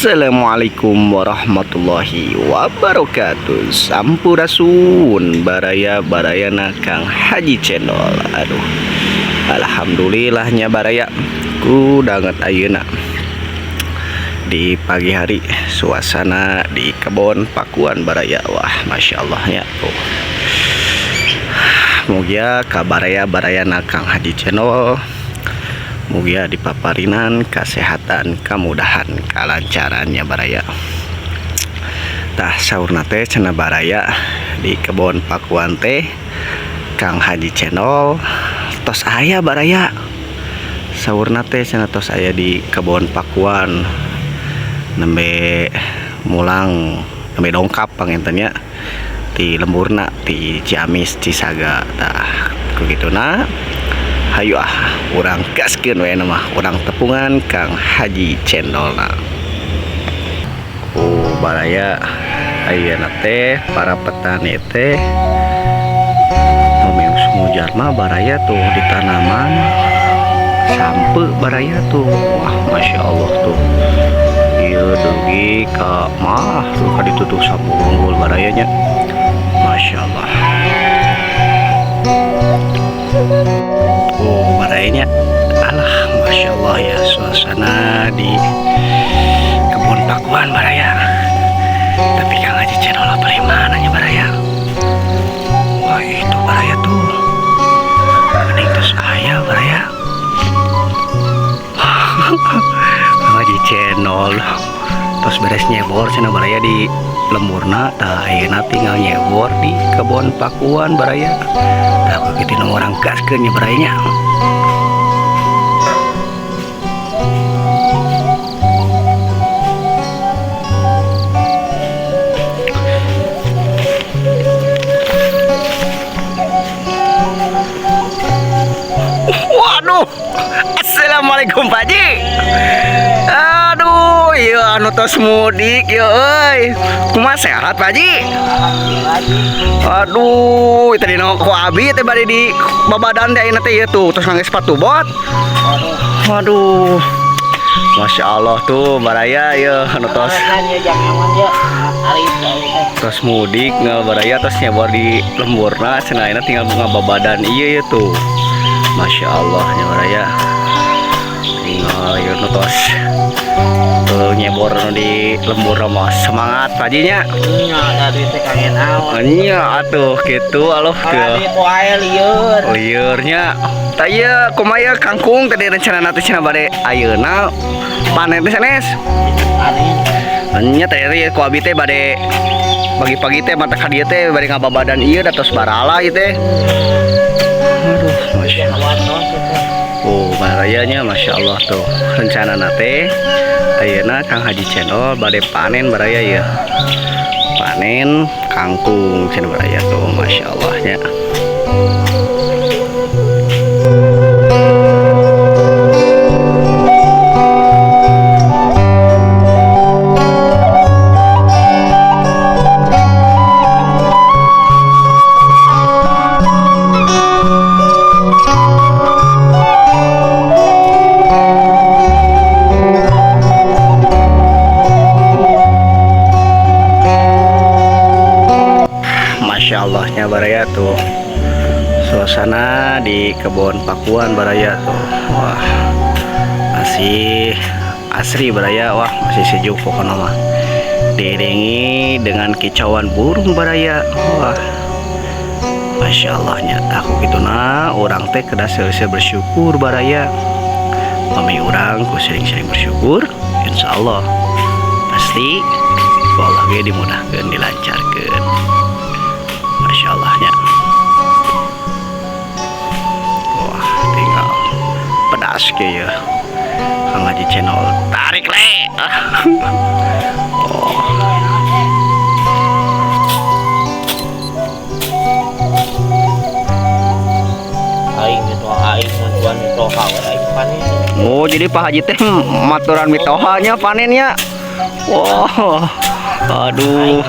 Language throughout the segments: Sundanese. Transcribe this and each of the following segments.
Assalamualaikum warahmatullahi wabarakatuh. Sampurasun baraya, barayana Kang Haji Channel. Aduh, alhamdulillahnya baraya, ku danget ayeuna di pagi hari suasana di kebon Pakuan baraya. Wah, masya Allah nya tuh. Mugia kabaraya, barayana Kang Haji Channel, mugia dipaparinan kesehatan, kemudahan, kelancarannya baraya. Tah, saurna teh cenah baraya, di kebon Pakuan teh Kang Haji Channel tos aya baraya. Saurna teh cenah tos aya di kebon Pakuan, nembe mulang, nembe dongkap panginten nya di lemburna di Ciamis, Cisaga. Tah, kugituna hayu ah, urang gaskeun we mah, urang tepungan Kang Haji Cendolna. Oh baraya, ayeuna teh para petani teh mujarma baraya tuh di tanaman sampeu baraya tuh. Wah, masya Allah tuh. Iya, dugi ka mah tuh ka ditu tuh sampeu unggul barayanya, masya Allah. Oh barayanya, alah, masya Allah ya, suasana di kebun Pakuan baraya. Tapi Kang Haji Channel apa mana nya baraya? Wah, itu baraya tuh, mending terus aya baraya. Kang Haji Channel terus beres nyebor cenah baraya di lemburna. Tah, ayeuna tinggal nyebor di kebon Pakuan baraya. Tah, begitu urang gaskeun nya barayanya. Waduh, assalamualaikum Pak Haji. Aduh, iya anu tos mudik ya euy. Kumaha, sehat Pak Haji? Aduh, tadi nu ku abi teh bade di babadan teh, ayeuna teh ieu tuh tos ngangge sepatu bot. Waduh. Masya Allah tuh baraya ya anu tos tos mudik nggak baraya, tos nyebor di lemburna cenah, ayeuna tinggal ngababadan iya ya tuh. Masya Allah nya baraya, tinggal ieu nu tos tuh nyebor nu di lembur mah. Semangat Pak Haji nya. Nya, tadi teh kangen awan. Nya atuh kitu aloh Kalau tuh. di wae lieur. Liurnya. Tah ieu kumaha ya kangkung tadi, rencana teh cenah bade ayeuna panen teh sanes? Panen. Nya teh ku abi teh bade pagi-pagi teh mata ka dieu teh bade ngababadan ieu da tos barala ieu teh. Aduh, masya Allah. Oh, barayanya masya Allah tuh. Rencana teh ayeuna Kang Haji Channel bade panen baraya ya. Panen kangkung cenah baraya tuh, masya Allah nya. Masya Allahnya baraya tuh, suasana di kebun Pakuan baraya tuh. Wah, masih asri baraya. Wah, masih sejuk pokoknya mah, diiringi dengan kicauan burung baraya. Wah, masya Allahnya. Aku gitu nah orang teh kedah seuseul bersyukur baraya. Pami urang ku sering-sering bersyukur, insya Allah pasti ku Allah ge dimudahkeun, dilancarkeun. Masya Allahnya. Wah, tinggal pedas ke ya Kang Haji Channel tarik le. Oh. Aing itu aing matuan mitoha aing panen. Oh, jadi Pak Haji teh maturan mitohanya panennya. Wah, aduh.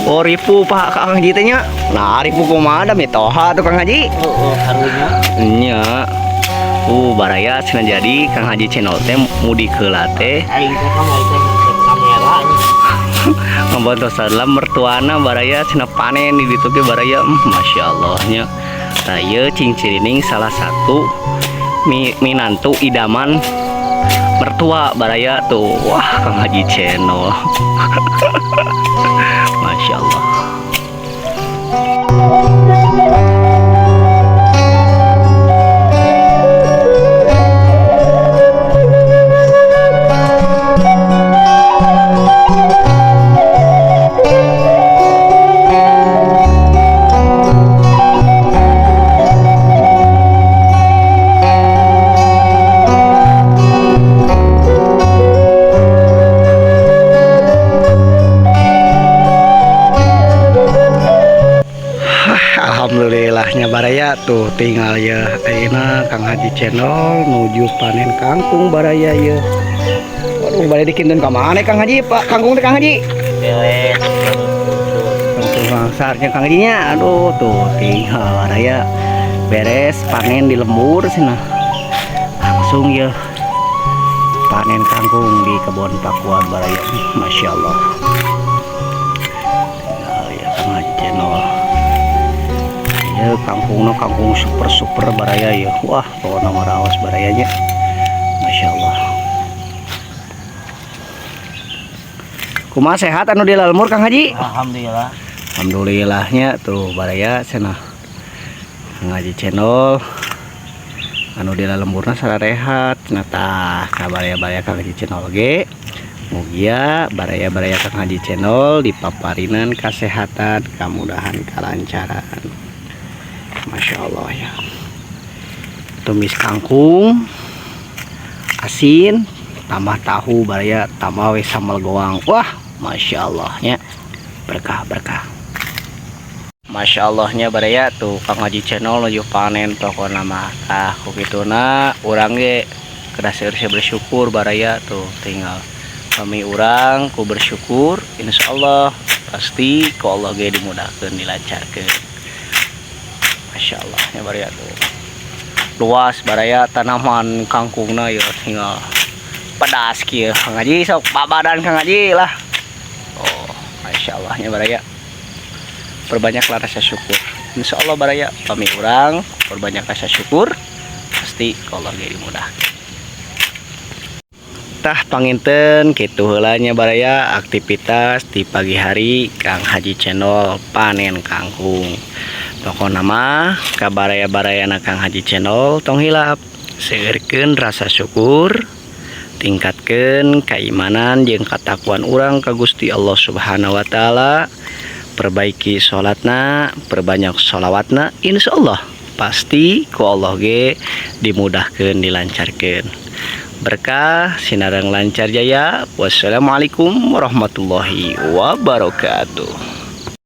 Oh, ripu Pak Kang Haji teh nya. Nah, ripu kumaha da mitoha tuh Kang Haji? Heeh, karunya. Nya. Baraya cenah, jadi Kang Haji Channel teh mudik heula teh. Aing teh kamari teh ngecek kamera nih. Ngabontosan lah mertuana baraya cenah, panen di ditu ge baraya. Masya Allah nya. Tah, ieu cing-cirining salah satu minantu idaman mertua baraya tuh. Wah, Kang Haji Channel, Masya Allah. Alhamdulillahnya baraya, tuh tinggal ya, ayeuna Kang Haji Channel nuju panen kangkung baraya ya. Waduh, bade dikintun ka mana Kang Haji, Pak, kangkung teh, Kang Haji? Beres. Kangkung bangsarnya Kang Haji nya. Aduh, tuh tinggal baraya, beres panen di lembur cenah. Langsung ya panen kangkung di kebun Pakuan baraya. Masya Allah. Tinggal ya Kang Haji Channel. Ya kangkungna kangkung super super baraya ya. Wah, pokoknya mah raos barayanya. Masya Allah. Kumaha, sehat anu di lembur, Kang Haji? Alhamdulillah. Alhamdulillahnya tuh baraya cenah. Kang Haji Channel anu di lemburna sararehat cenah. Tah, ka baraya-baraya Kang Haji Channel ge mugia baraya-baraya Kang Haji Channel dipaparinan kesehatan, kemudahan, kelancaran. Masya Allah ya. Tumis kangkung asin tambah tahu baraya, tambah we sambal goang. Wah, Masya Allah nya, berkah berkah. Masya Allahnya baraya, tuh Kang Haji Channel nuju panen pokokna mah. Tah, ku kituna urang ge kedah seueur bersyukur baraya. Tuh tinggal kami urang ku bersyukur, insya Allah pasti ku Allah ge dimudahkeun, dilancarkeun. Masya Allah nya baraya, tuh luas baraya tanaman kangkungna ya, tinggal pedas kieu. Kang Haji sok babadan Kang Haji lah. Oh, Masya Allah nya baraya, perbanyaklah rasa syukur. Insya Allah baraya, kami urang perbanyak rasa syukur, pasti Allah ge dimudahkeun. Tah, panginten kitu heula nya baraya aktivitas di pagi hari Kang Haji Channel panen kangkung. Pokokna mah ka baraya-barayana Kang Haji Channel, tong hilap seueurkeun rasa syukur, tingkatkeun keimanan jeung katakwaan urang ka Gusti Allah Subhanahu wa taala, perbaiki salatna, perbanyak sholawatna, insya Allah pasti ku Allah ge dimudahkeun, dilancarkeun. Berkah sinareng lancar jaya. Wassalamualaikum warahmatullahi wabarakatuh.